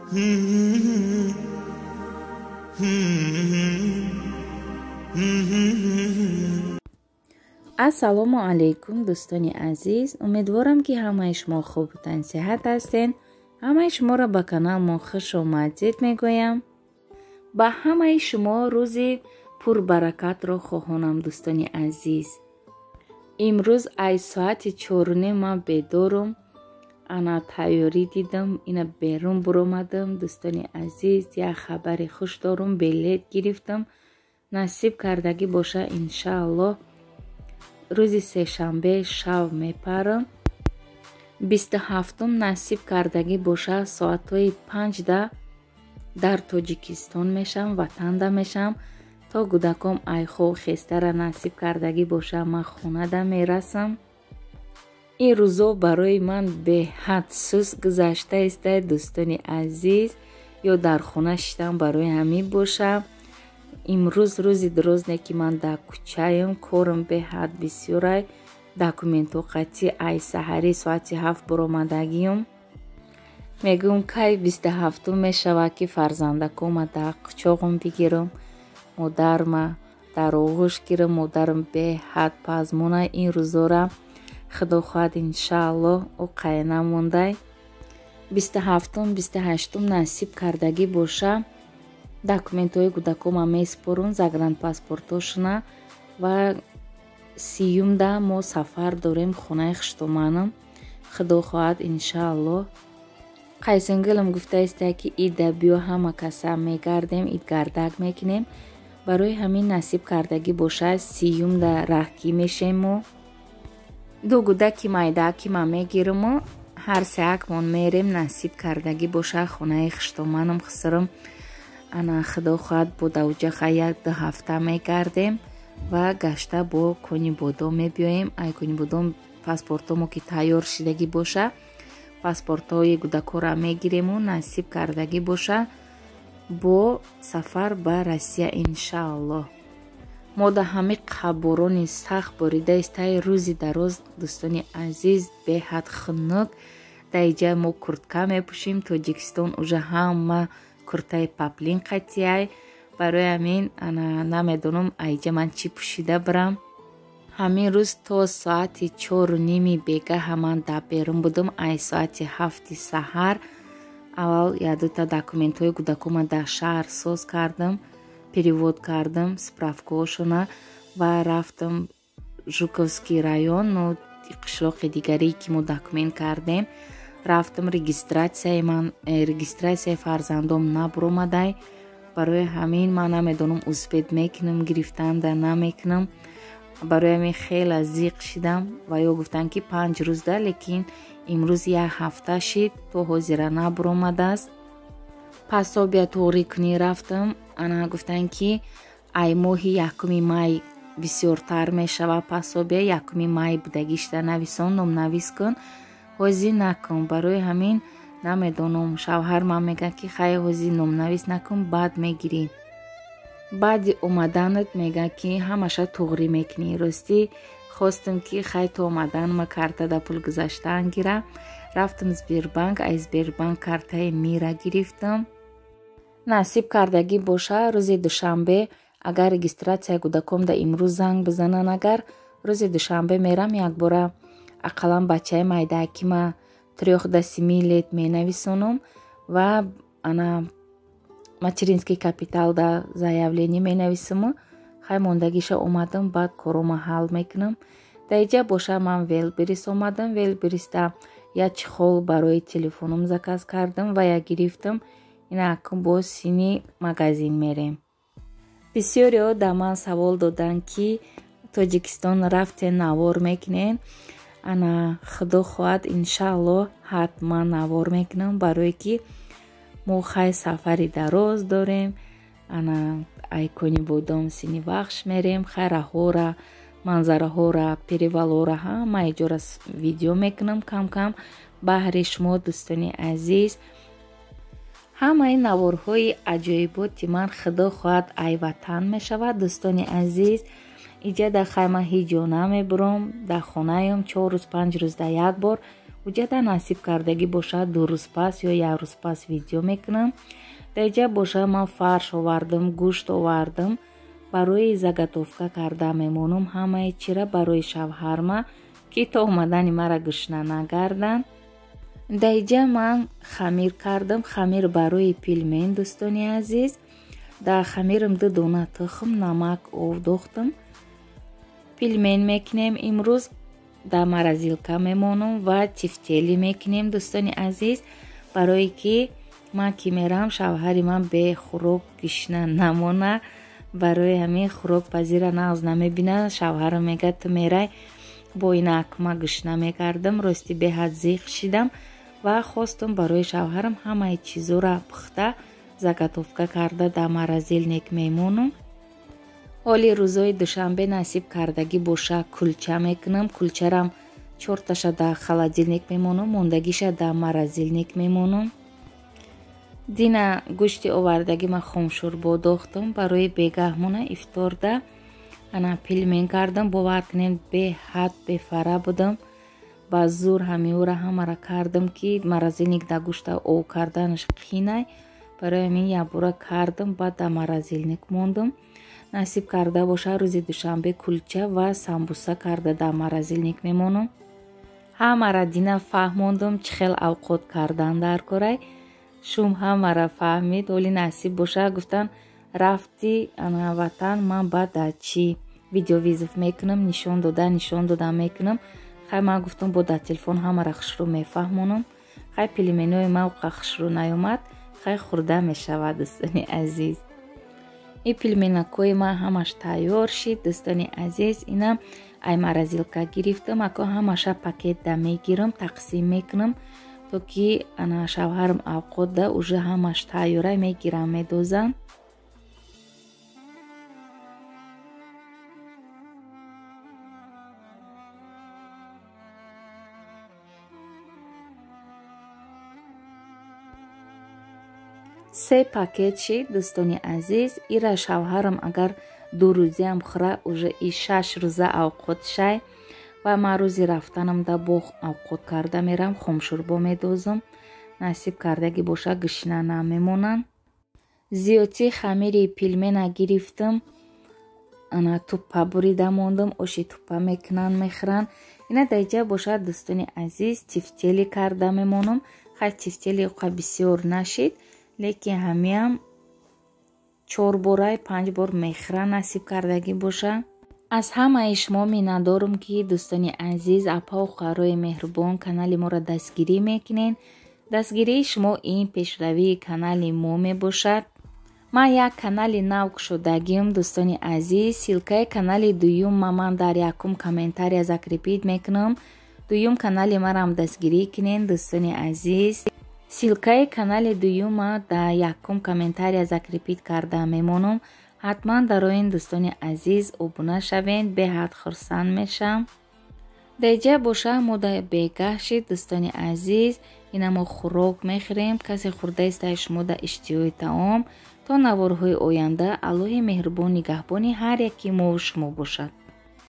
Ассалому алайкум, дӯстони азиз. Умедворам, ки ҳамаи шумо хубу тансиҳат ҳастед. Ҳамаи шуморо ба каналмон хуш омадед мегӯям. Ба ҳамаи шумо рӯзи пурбаракатро хоҳонам, дӯстони азиз. Имрӯз ай соати 4:30 ман бедорум. Ана тайёрӣ дидам, ина берун буромадам. Дӯстони азиз, як хабари хуш дорум, билет гирифтам. Насиб кардагӣ боша, иншааллоҳ, рӯзи сешанбе шав мепарам. 27-ум насиб кардагӣ боша, соатҳои 5-да дар Тоҷикистон мешавам, ватанда мешавам. То кӯдаком айхоб хестара насиб кардагӣ боша, ман хонада мерасам. Ин рӯзо барои ман беҳад суст гузашта истай, дӯстони азиз. Ё дар хона шиштам барои ҳамин боша. Имрӯз рӯзи дурозне, ки ман дар кӯчаем, корам беҳад бисёрай. Документҳо қатъи ай саҳарӣ соати 7 буромадагиюм. Мегӯм, кай 27-ум мешавад, ки фарзандакома дар қучоғум бигирам, модарма дар оғӯш гирам. Модарам беҳад пазмона ин рӯзора. Худо хоҳад, иншааллоҳ, ӯ қая намондай. 27-ум, 28-ум насиб кардагӣ боша, документҳои кӯдакома месупорум, загранпаспортҳошона, ва 30-юмда мо сафар дорем хонаи хуштоманам. Худо хоҳад, иншааллоҳ. Қайсингилам гуфтаистае, ки ида биё, ҳама каса мегардем, идгардак мекунем. Барои ҳамин насиб кардагӣ боша, 30-юмда раҳгӣ мешем мо. Ду кӯдаки майдаакима мегириму ҳар сеакмон мерем, насиб кардагӣ боша, хонаи хуштоманам, хусурам. Ана худо хоҳад, бо давҷаха як-ду ҳафта мегардем ва гашта бо Конибодом мебиёем. Ай Конибодом паспортҳомо ки тайёр шидагӣ боша, паспортҳои кӯдакҳоро мегирему, насиб кардагӣ боша, бо сафар ба Россия, иншааллоҳ. Мо да ҳами қаборони сахт борида истаи рӯзи дароз, дӯстони азиз, беҳад хунук. Дар иҷа мо куртка мепӯшем, Тоҷикистон уже ҳама куртаи паплин қатияй. Барои ҳамин ана намедонам, айҷа ман чӣ пӯшида бирам. Ҳамин рӯз то соати 4:30 бегаҳа ман дар берун будам, ай соати 7-и саҳар. Аввал якдута документҳои кӯдакома дар шаҳр соз кардам, перевод кардам справкаҳошона ва рафтам Жуковский район, ну қишлоқи дигаре, ки мо документ кардем. Рафтам, регистратсияи ман, регистратсияи фарзандом набуромадай. Барои ҳамин ман намедонам, успеть мекунам гирифтанда, намекунам. Барои ҳамин хеле зиқ шидам. Ва ё гуфтанд, ки 5 рӯзда, лекин имрӯз як ҳафта шид, то ҳозира набуромадааст. Пособия туғрӣ кунӣ рафтам. Ана гуфтанд, ки ай моҳи 1-уми май бисёртар мешавад пособия, 1-уми май будагишта нависон, номнавис кун, ҳозир накун. Барои ҳамин намедонам, шавҳар ман мегӯяд, ки хай, ҳозир номнавис накун, баъд мегирӣ. Баъди омаданат мегӯяд, ки ҳамаша туғрӣ мекунӣ. Ростӣ, хостам, ки хай, то омаданма картада пул гузаштан гира. Рафтам Сбербанк, ай Сбербанк картаи Мира гирифтам. Насиб кардагӣ боша, рӯзи душанбе, агар регистратсияи кӯдакомда имрӯз занг бизананд, агар рӯзи душанбе мерам, якбора ақаллан бачаи майдаакима 3 до 7 лет менависонам ва ана материнский капиталда заявление менависаму хай, мондагиша омадам, баъд корома ҳал мекунам. Дар иҷа боша ман Wildberries омадам. Wildberries-да як чехол барои телефоном заказ кардам ва як гирифтам. Ина акун боз сини магазин мерем. Бисёриҳо дар ман савол доданд, ки Тоҷикистон рафте, навор мекунед? Ана худо хоҳад, иншааллоҳ, ҳатман навор мекунам, барое ки мо хай сафари дароз дорем. Ана ай Конибодом Сини Вахш мерем, хай раҳҳора, манзараҳора, перевалҳора, ҳамаи ҷора видео мекунам кам-кам баҳри шумо, дӯстони азиз. Ҳамаи наворҳои аҷоиботи ман, худо хоҳад, ай ватан мешавад, дӯстони азиз. Иҷа дар хайма ҳеҷ ҷо намебурам, дар хонаям 4 рӯз, 5 рӯз дар як бор. Уҷада насиб кардагӣ бошад, 2 рӯз пас ё 1 рӯз пас видео мекунам. Даиҷа боша ман фарш овардам, гӯшт овардам, барои заготовка карда мемонам ҳамаи чира барои шавҳарма, ки то омадани мара гушна нагарданд. Даиҷа ман хамир кардам, хамир барои пельмен, дӯстони азиз. Дар хамирам 2 дона тухм, намак овдохтам. Пельмен мекунем имрӯз, дар морозилка мемонам ва тифтели мекунем, дӯстони азиз, барое ки ман ки мерам шавҳари ман бе хӯрок гишна намона. Барои ҳамин хӯрокпазира нағз намебина. Шавҳарам мегӯяд ту мерай, бо инак ма гишна мекардам. Рости беҳад зиқ шидам ва хостум барои шавҳарам ҳамаи чизора пухта заготовка карда дар морозилник мемонам. Ҳоли рӯзои душанбе насиб кардагӣ боша кулча мекунам. Кулчарам 4таша дар холодильник мемонам, мондагиша дар морозилник мемонам. Дина гӯшти овардагӣ ман хомшӯрбо дохтам барои бегаҳмона ифторда. Ана пельмен кардам, бовар кунем беҳад бефара будам. Ба зур ҳамиура ҳамара кардам, ки морозилник дар гӯшта ов карданаш қинай. Барои ҳамин якбора кардам, баъд дар морозилник мондам. Насиб карда боша рӯзи душанбе кулча ва самбуса карда дар морозилник мемонам. Ҳамара дина фаҳмондам чӣ хел авқот кардан дар корай. Шум ҳамара фаҳмид. Оли насиб боша гуфтан рафти ана ватан, ман баъд дар чӣ видеовизов мекунам, нишон дода мекунам. Хай ман гуфтам бо дар телефон ҳамара хушрӯ мефаҳмонам. Хай пельменои ман уқа хушрӯ наёмад, хай хӯрда мешавад, дӯстони азиз. И пельменакҳои ман ҳамаш тайёр шид, дӯстони азиз. Инам ай морозилка гирифтам, ако ҳамаша пакетда мегирам, тақсим мекунам, то ки ана шавҳарам авқотда уже ҳамаш тайёра мегирам, медозам. Се пакет шид, дӯстони азиз. Ира шавҳарам агар 2 рӯзиам хӯра, уже и 6 рӯза авқот шай. Ва ман рӯзи рафтанам да боғ авқот карда мерам, хомшӯрбо медозам. Насиб кардагӣ боша гишна намемонанд. Зиёдти хамири пельмена гирифтам, ана туппа бурида мондам, оши туппа мекунанд, мехӯранд. Ина даиҷа бошад, дӯстони азиз, тифтели карда мемонам. Хай тифтели уқа бисёр нашид, лекин ҳамиам 4 борай 5 бор мехӯра, насиб кардагӣ боша. Аз ҳамаи шумо миннатдорам, ки дӯстони азиз, апа-у хоҳарои меҳрубон канали моро дастгирӣ мекунед. Дастгирии шумо ин пешравии канали мо мебошад. Ман як канали нав кушодагим, дӯстони азиз. Ссилкаи канали дуюм ман дар якум комментария закрепить мекунам. Дуюм канали марам дастгирӣ кунед, дӯстони азиз. Ссилкаи канали дуюма дар якум комментария закрепить карда мемонам. Ҳатман дароин, дӯстони азиз, обуна шавед, беҳад хурсанд мешам. Даиҷа боша мо дар бегаҳ шид, дӯстони азиз. Ина мо хӯрок мехӯрем. Касе хӯрдаистаи шумо дар иштиҳои таом. То наворҳои оянда Аллоҳи меҳрубон нигаҳбони ҳар яки мову шумо бошад.